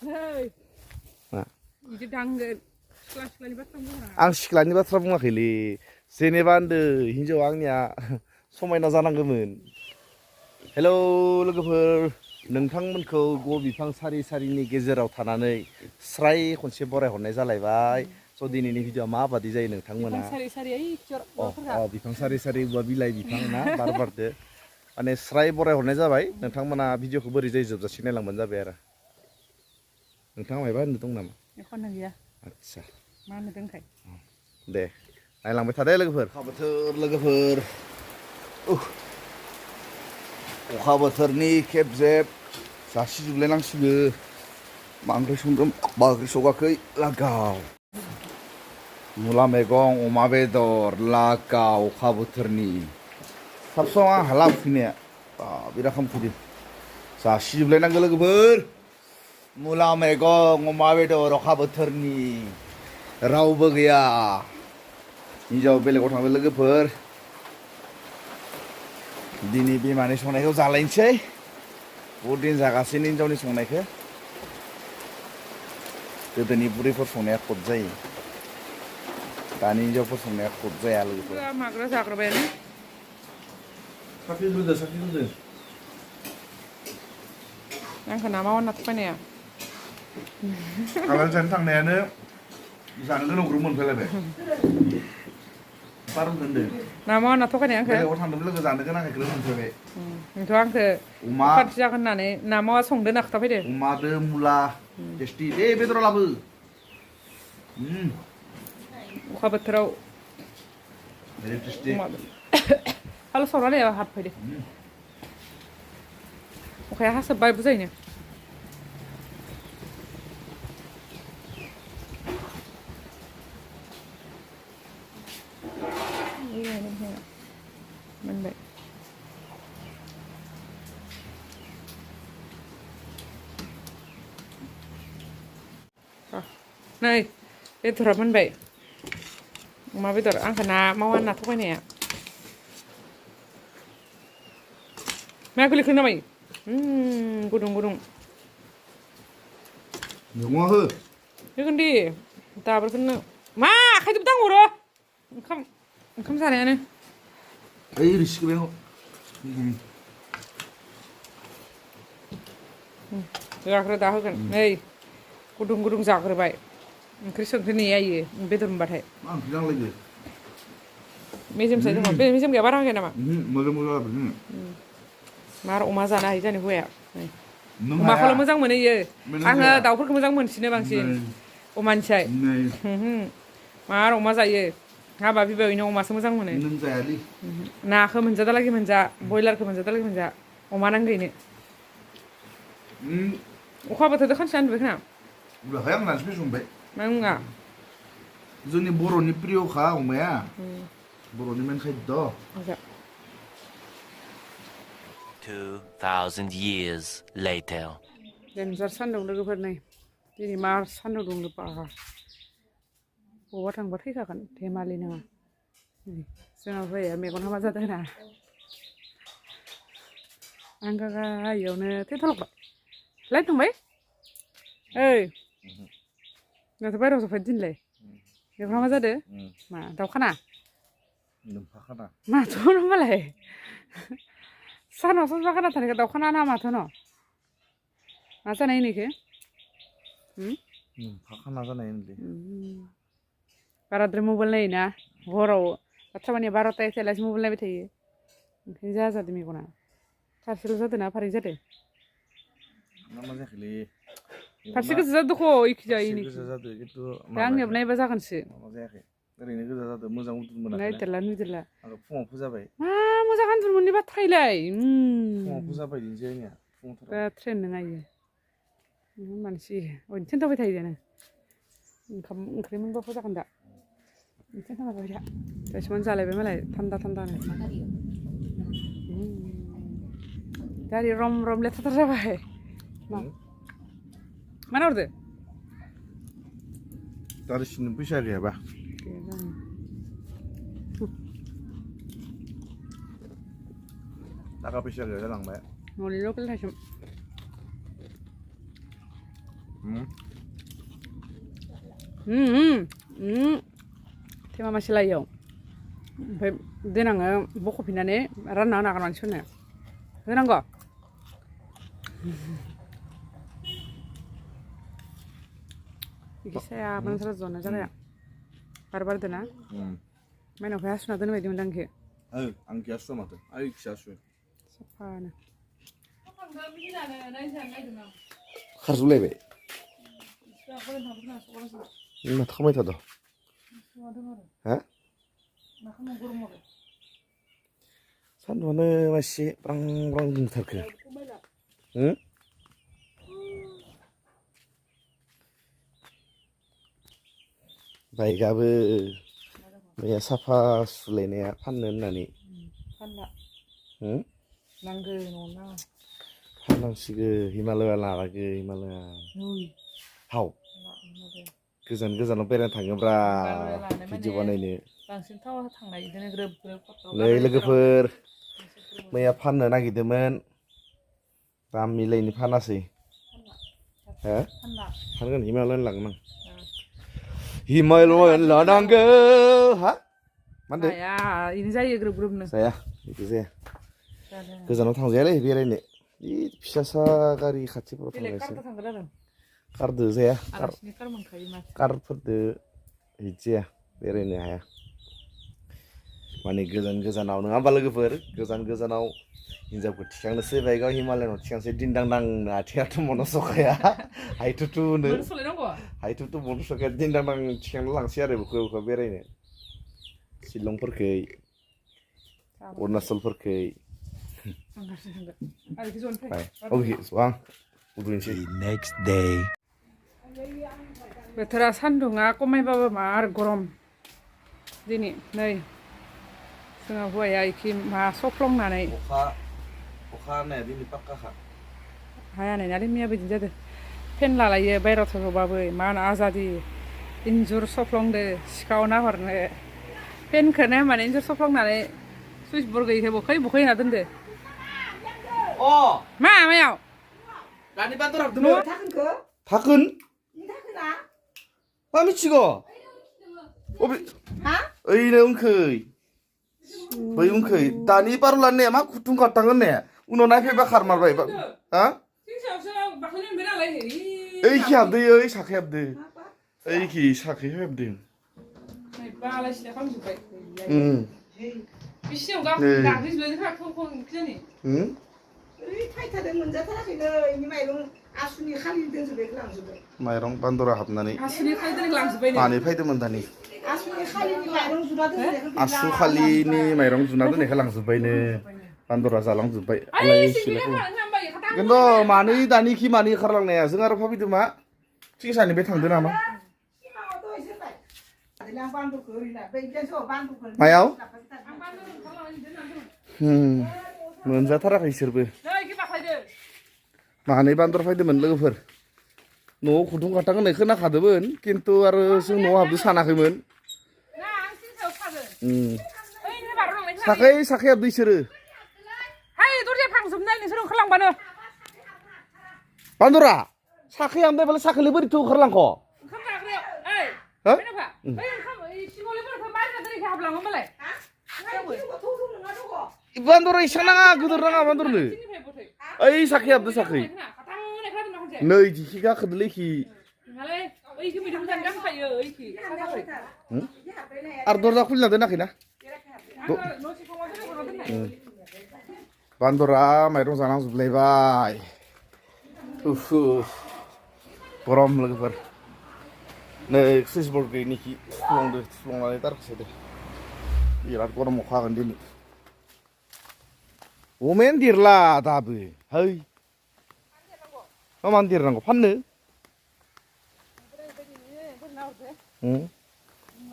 Hei, Nah, itu danggen. Sekelas-sekelas batas bukan? आं सिख्लानि बाथ्रा बुङाखैलै जेनेबा होनदो हिनजावा आंनिया समायना जानांगौमोन हेलौ लोगोफोर नोंथांमोनखौ गय बिफां सारि सारिनि गेजेराव थानानै स्राय खनसे बरायहरनाय जालायबाय स' दिनैनि भिडिअआ माबादि जायो नोंथांमोना Bifang sari-sari ay अ बिफां सारि सारि औवा बिलाइ बिफां ना बार बारदो माने स्राय बरायहरनाय जाबाय नोंथांमोना भिडिअखौ बोरै जायो जोबजासिम नायलांबानो जाबाय आरो नोंथाङा मायबा होननो दं नामा Ekon ya. आदसा Mana dengkai? दे नायलांबाय थादो लोगोफोर अखा बोथोर लोगोफोर अखा बोथोरनि खेब जेब जासिजोबलायनांसिगो मा ओंख्रि संदों मा ओंख्रि सङाखै लागाव मुला मैगं अमा बेदर लागाव अखा बोथोरनि साबस' आंहा लाबोफिनाया बिराद खामफैदो जासिजोबलायनांगौ लोगोफोर मुला मैगं अमा बेदर अखा बोथोरनि रावबो गैया हिनजाव बेलेगाव थांबाय लोगोफोर दिनै बिमानि संनायखौ जालायनोसै बहुद दिन जागासिनो हिनजावनि संनायखौ गोदोनि बुरैफोर संनाया खद जायो दानि हिनजावफोर संनाया खद जाया लोगोफोर Magra zagra bayar. साख्रि होदो Yang kena mau nak apa nih ya? आलासि जानो थांनायानो जानो गोनां ग्रुप मोनफैलायबाय बार'न होनदों Nama nak apa nih yang ke? बेलेगाव थांदोंमोन लोगो जानो गोनांखाय ग्रुप मोनफैबाय Itu yang ke. अमा Kerja jagan nane. Nama songden nak apa deh? अमादो मुला टेस्टि दे बेदर लाबो Uka beterau. भेरि टेस्टि Kalau soalnya ya hap deh. Oke, hasab baik besar ini. Iya, ini. Mendek. Này, cái thửa mình bậy mà bây giờ ăn khả na mau ăn là thôi nè mẹ cứ lịch mày gudung 영화 흐 이건 đi ta bữa khinh mà khai tụm tăng ngủ rồi không sao này nè 에이 리시크 배워 gak ada tahu kan hey gudung jak rồi vậy Krisung sini ya iya betul membatai 아 그냥 레기 mesim saya tuh mesim gak barang kan nama 뭐가 mar oma sana aja nih gue ya 능 oma kalau मोजां mono iya Mono आङो जाया. दाउफोरखौ मोजां मोनसिनो बांसिन अमानिसाय 네 मार अमा जायो हाबा बिबायनो अमासो मोजां मोनो 능 자야리 नाखौ मोनजादालागै मोनजा बयलारखौ मोनजादालागै मोनजा अमा नांगैनो अखा बोथोरदो खानसे उन्दुबाय खोना 우리 하양 난스페 좀 배. मा मुङा जोंनि बर'नि प्रियखा अमाया बर'नि मेन खायद 2,000 years later. देनजार सान्दुं लोगोफोर नै दिनै मार सान्दुं दुंदो बा बबावबा थांबा थैखागोन धेमालि नङा जोंनाव फैया मेगन हामा जादों ना आं गागायावनो थैथारबाय लाइन थांबाय ओइ दाथ' बायहेरायाव जफाय दिनलाय मेगन हामा जादो मा दाउखाना नोमफाखाना माथ' होनबालाय सानाव सनबा खाना थानायखौ दाउखाना ना माथ' न' मा जानाय नैखो नोमफाखाना जानाय होनदे बाराद्राय मबाइल नायोना हराव थारमाने 12ता 1तालासि मबाइल नायबाय थायो ओंखायनो जादों मेगना फारसेल' जादों ना फारै जादों मा जायाखैलै फारसे गोजा जादों ख' एखे जायो नै गोजा जादों खिन्थु दा आंनियाबो नायबा जागोनसो माबा जायाखै ओरैनो गोजा जादों मोजां उन्दुनो मोनाखै नायदेरला आरो फुङाव फुजाबाय मा मोजां उन्दुनो मोननाय बाथ्रायलाय फुङाव फुजाबाय दिनोसै आंनिया दा ट्रेन नङा इयो मानसि ओरैनो थेन्थावबाय थायो जानो ओंखाम ओंख्रि मोनबा जागोन दा थेन्थावबाय था दासिमानो जालायबाय मालाय थान्दा थान्दानो दारि रम लेथाथार जाबाय मा नाहरदो दारि सिननो फैसा गैयाबा थाखा फैसा गैया जालांबाय न'नि लकेल थाइसोम थेमा मासे लायो ओमफ्राय देनाङो बख'फिननानै रानना होनो हागोन मानसिफोरनो होनांगौ बिदि साया मानसिफोरा ज'नो जाबाय बार बारदोंना माइनावखौ हासुना दोननो बायदि मोनदों आंखौ आं खियासो माथो आइ खियासो साफानो खारजुलायबाय माथो खालामबाय थादों हा सान्दुंआनो मासे ब्रां ब्रां दुंथारखो बाइकआबो मैया साफा सुलायनाया फाननो होननानै फानला नांगौ न'ना फाननांसिगो हिमालया लानांगो हिमालया हाव गोजान गोजानाव बेरायनो थाङोब्रा भिडिअ बानायनो बांसिन टावाव थांनाय बिदिनो ग्रोब ग्रोब नै लोगोफोर मैया फाननो नागिरदोंमोन दाम मिलायनि फानासै हो फानगोन हिमालयान लागोन आं हिमालयान लानांगौ हा मा होनदों जाया इनो जायो ग्रोब ग्रोबनो जाया बिदि जाया गोजानाव थांजायालै बेरायनो बे फिसासा गारि खाथिफोराव थांनायसो कारदो जाया कारफोरदो बिदि जाया बेरायनो हाया माने गोजान गोजानाव नङा होमबा लोगोफोर गोजान गोजानाव हिनजावखौ थिखांनोसै बाइकआव हिमालयानाव थिखांनोसै दिन्दां दांनो आथिङाथ' मन' सखाया हायथुथुनो हायथुथु मन' सखाया दिन्दां दां थिखांना लांसै आरो बेखौ बेरायनो शिलंफोरखै अरुणाचलफोरखै उदुनोसै Next day. बोथोरा सान्दुङा खमायबाबो मार गरम दिनै नै जोंहा हौवाया इखि मा सफ्लंनानै अखा हानाया दिनै पाक्काखा हाया नायनानै मैया बिदिनो जादों फेन लालायो बायहेरायाव थांबाबो मा होनो आजादि इन्जुर सफ्लंदो सिखाव नाहरनो फेनखौनो माने इन्जुर सफ्लंनानै सुइस बर्ड गैयिखौ बखै होना दोनदो मा मायाव दानि बान्दर हाबदोंमोन थाखोन मा मिथिगौ ओइनो उनखै बै उनखै दानि बारलाननाया मा खुथुं खाथां होननाया उनाव नायफैबा खारमारबाय हा ओइखि हाबदो ओइ साखै हाबदो ओइखि साखै हाबदों माइरं बान्दरा हाबनानै मानै फैदोंमोन दानि आसु खालिनि माइरं जुना दोननायखौ लांजोब्बायनो बान्दरा जालांजोब्बाय खिन्थु मानै दानि खि मानै ओंखारलांनाया जों आरो भाबिदों मा थिंसानिफ्राय थांदो नामा मायाव मोनजाथाराखै इसोरबो मानै बान्दर फैदोंमोन लोगोफोर न'आव खुदुं खाथां होननाय खोनाखादोंमोन खिन्थु आरो जों न'आव हाबदो सानाखैमोन साखै हाबदो इसोरो बान्दरा साखै हाबनायबालाय साखैलाय बोरैथो ओंखारलांख' बान्दरा इसां नाङा गोदोर नाङा बान्दरनो ओइ साखै हाबदो साखै नै दिखि गाखोदोलै इखि आरो दरजा खुलिना दोनाखैना बान्दरा माइरं जानांजोबलायबाय गरम लोगोफोर नै सुइस बर्ड गैयिनिखि थुफ्लंनानै दारखोसोदो बिराद गरम अखा हागोन दिनै अमायानो देरला दाबो है मा मानो देरनांगौ फाननो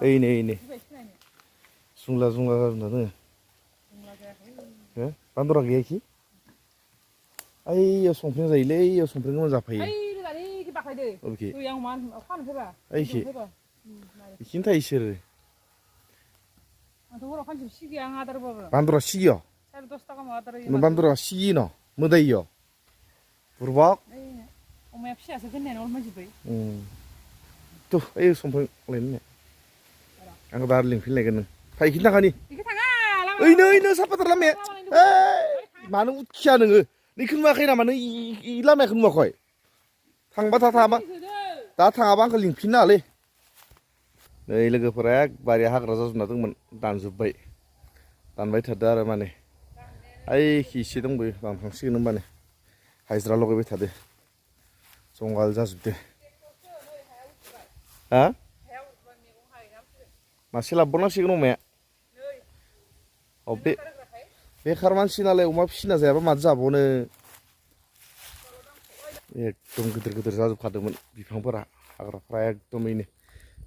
ओइनो जुंला जाजोबना दोङो बान्दरा गैया इखि ओइयाव संफ्रें जायोलै इयाव संफ्रें मोनजाफायो ओइखि इखिनो थायो इसोरो बान्दरा सिगियो बान्दरा सिगियो न मोदाइयो बुरबक अमाया फिसासो दोननायानो अरमायजोब्बाय थ' ओइ समफोर लायनो आं दा लिंफिनलायगोन नों फायखिन थाखानि बेखौ थाङा लामा ओइनो सापातार लामाया मानो उथिया नोङो नैखौ नुवाखै नामा नों इ लामाखौ नुवाखै थांबा थाङाबा दा थाङाबा आंखौ लिंफिननाङालै नै लोगोफोरा एकबारे हाग्रा जाजोबना दंमोन दानजोब्बाय दानबाय थादो आरो माने ओइखि एसे दंबोयो दानखांसिगोन होनबानो हाजिरा लगायबाय थादो जंगाल जाजोबदो हा मासे लाबोनांसिगोन अमाया बेखार मानसि नालाय अमा फिसिना जायाबा माथो जाबावनो एकदम गिदिर गिदिर जाजोबखादोंमोन बिफांफोरा हाग्राफ्रा एकदमैनो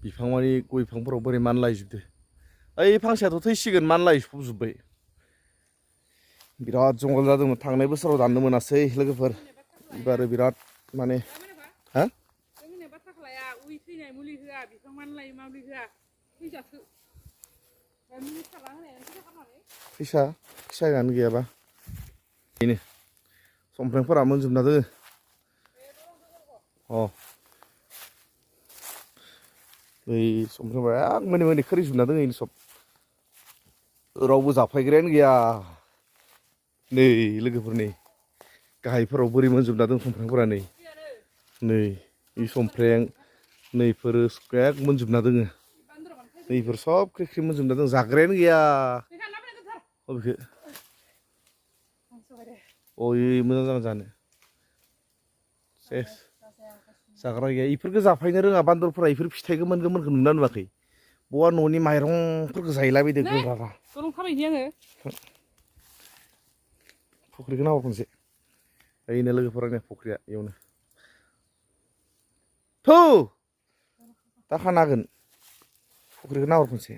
बिफां मानि गय बिफांफोराव बोरै मानलायजोबदो ओइ फांसेयाथ' थैसिगोन मानलायजोबबाय बिराद जंगल जादोंमोन थांनाय बोसोराव दाननो मोनासै लोगोफोर एबारो बिराद माने हा जोंनि बाथ्राखौ लाया उइ थैनाय मुलि होआ बिफां मानलायो मामुलि होआ थैजाथो मुलि सारना होनायानो फैसा खालामनानै फैसायानो गैयाबा बेनो समफ्रेंफोरा मोनजोबना दोङो बै समफ्रेंफोरा एक मोने मोने खोरिजोबना दोङो इनो सब रावबो जाफायग्रायानो गैया नै लोगोफोर नै गाहायफोराव बोरै मोनजोबना दं समफ्रेंफोरा नै इ समफ्रें नैफोरो एक मोनजोबना दोङो नैफोर सब ख्रि ख्रि मोनजोबना दं जाग्रायानो गैया अबेखो ओइ मोजां जागोन जानो सेस जाग्रा गैया इफोरखौ जाफायनो रोङा बान्दरफोरा इफोर फिथाइ गोमोन गोमोनखौ नुना नुवाखै बहा न'नि माइरंफोरखौ जाहैलाबायदो गोरारा दलं थाबायनि आङो फुख्रिखौ नाहर खनसे ओइनो लोगोफोरनि फुख्रिया इयावनो थौ दा खानागोन फुख्रिखौ नाहर खनसे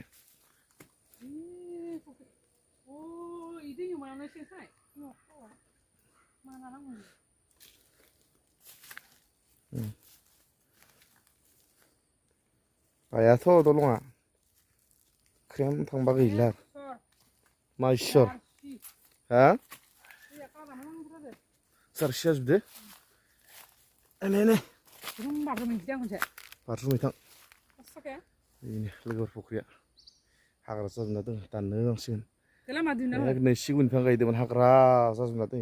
बायाथ' दलङा ख्रेम थांबा गैला मा इसोर हा जारसि जाजोबदो बारजुमै थां बेनो लोगोफोर फुख्रिया हाग्रा जाजोबना दं दाननो नांसिगोन नै सिगुन बिफां गायदोंमोन हाग्रा जाजोबना दं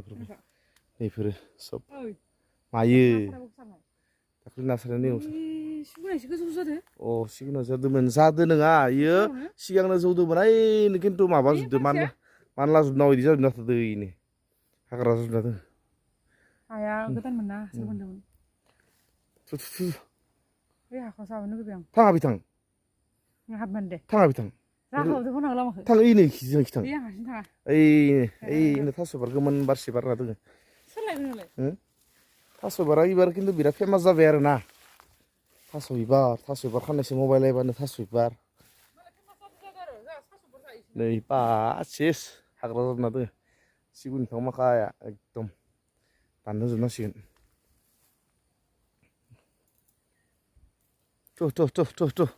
बेफोरो सब मायो दाख्लै नार्सारियाव सिगुना जादोंमोन जादो नङा इयो सिगांनो जौदोंमोन ओइनो खिन्थु माबाजोबदो मानलाजोबना इदि जाजोबना थादो इनो हाग्रा जाजोबना दं हाया गोदानमोन ना हासार मोनदोंमोन बे हाखौ जाबोनो लुगैबाय आं थाङा बिथां हाबमान दे थाङा बिथां जाखावजों खना लामाखौ थां ओइनो खिजों खिथां बे हारसिं थाङा ओइनो थास' बिबार गोमोन बारसे बारना दोङो सोरलायनो नोंलाय थास' बिबारा एबार खिन्थु बिराद फेमास जाबाय आरो ना थास' बिबार खाननैसो मबाइल नायबानो थास' बिबार नै सेस हाग्रा जाजोबना दोङो सिगुन बिफां माखाया एकदम दाननो जोबनांसिगोन थ'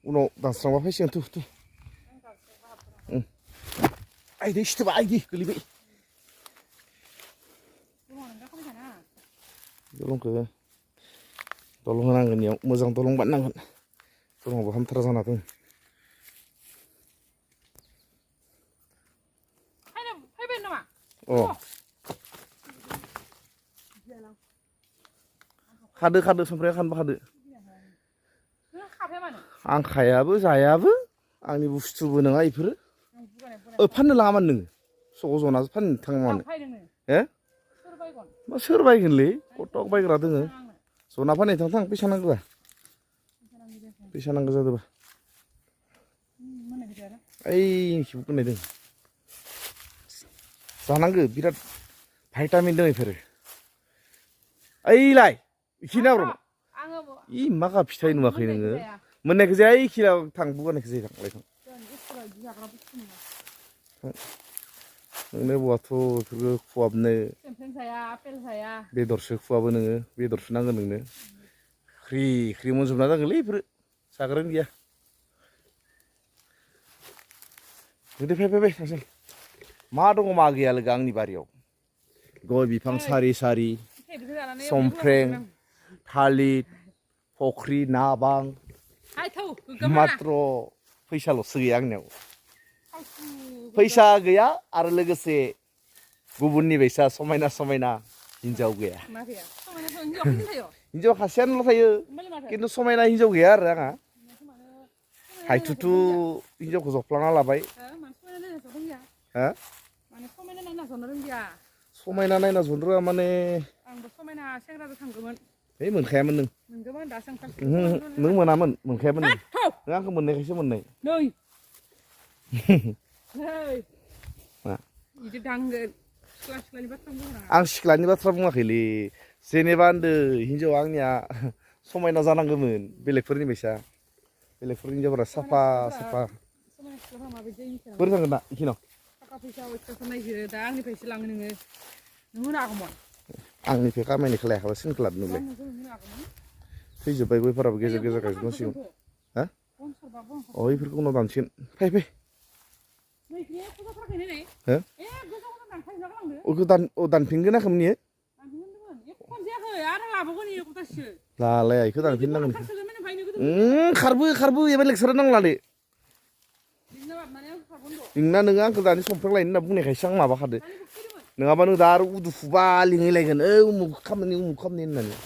उनाव दानस्रांबा फैसिगोन थ' आइदै सिथोबा आइदै गोलैबाय दलंखौ दलं होनांगोन इयाव मोजां दलं बानायनांगोन दलंआबो हामथारा जाना दं खादो समफ्राया खानबा खादो आं खायाबो जायाबो आंनि बुस्थुबो नङा इफोरो फाननो लाङामोन नोङो सगाव जना फाननो थाङामोन हे मा सोर बायगोनलै कटक बायग्रा दोङो जना फाननो थां फैसा नांगौबा फैसा नांगौ जादोंबा ओइखिबो खोनाय दों जानांगो बिराद भाइटामिन दं इफोरो ओइलाय इखिना इ माखा फिथाइ नुवाखै नोङो मोननायखौ जाया इखिना थां बुगानायखौ जाया थांलाय नोंनो बहाथ' बेफोरखौ खुवाबनो बेदरसो खुवाबो नोङो बेदरसो नांगोन नोंनो ख्रि मोनजोबना जागोनलै बेफोरो जाग्रायानो गैया फै थांसै मा दङ मा गैया लोगो आंनि बारियाव गय बिफां सारि बेखौ जानानै समफ्रें थालिर फख्रि ना बां हाय थौ गोग्गामा मात्र फैसाल'सो गैया आंनियाव फैसा गैया आरो लोगोसे गुबुननि बायसा समायना समायना हिन्जाव गैया मा गैया समायना हिन्जावखौनो थायो हिन्जाव खासेयानोल' थायो होमबालाय माथो खिन्थु समायना हिन्जाव गैया आरो आंहा हायथुथु हिन्जावखौ जफ्लांना लाबाय मानो समायना नायना जनो रोंदिया हा माने समायना नायना जनो रोंदिया समायना नायना जनो रोङा माने आंबो समायना सेंग्राजों थांगौमोन है मोनखायामोन नों मोनगौमोन दासो नों मोनामोन मोनखायामोन नों थौ नों आंखौ मोननायखायसो मोननाय नै नै मा बिदि दांगोन सिख्लानि बाथ्रा बुंहरा आं सिख्लानि बाथ्रा बुङाखैलै जेनेबा होनदो हिन्जावा आंनिया समायना जानांगौमोन बेलेगफोरनि बायसा बेलेगफोरनि हिन्जावफोरा साफा साफा समायना सिख्लाफ्रा माबायदि जायो मिथिया बोरै थांगोन ना इखिनाव थाखा फैसा अयथासार नायजो दा आंनिफ्रायसो लाङो नोङो नों होनो हागौमोन आंनिफ्राय खामायनायखौ लायाखैबा सोरनिखौ लादों नोंलाय नोंखौ होनो हागौमोन थैजोब्बाय गयफोराबो गेजेर गेजेर गायजोबनांसिगोन हा बनसरबा बनसर अ इफोरखौ उनाव दानसिगोन फै फै नै बे फुजाथाराखै नै हो ए गोजौ गोजौ दानखायो जागालांदो अ दानफिनगोन आखो मोनयो दानफिनगोन एखन जायाखै आरो लाबोगोन इयो खथासेसो लालाय इखौ दानफिननांगोन खारसोगोन माने फायनो गोदो खारबो एबार लेक्सार नांला दे बिदिनो बाबनानै आं खारगोन र' नोंना नोङो आंखौ दानि समफ्रां लायनो होनना बुंनायखायसो आं माबाखादो दानि फुख्रिमोन नङाबा नों दा आरो उदुफुबा लिंहैलायगोन उमुख खामानि होननानै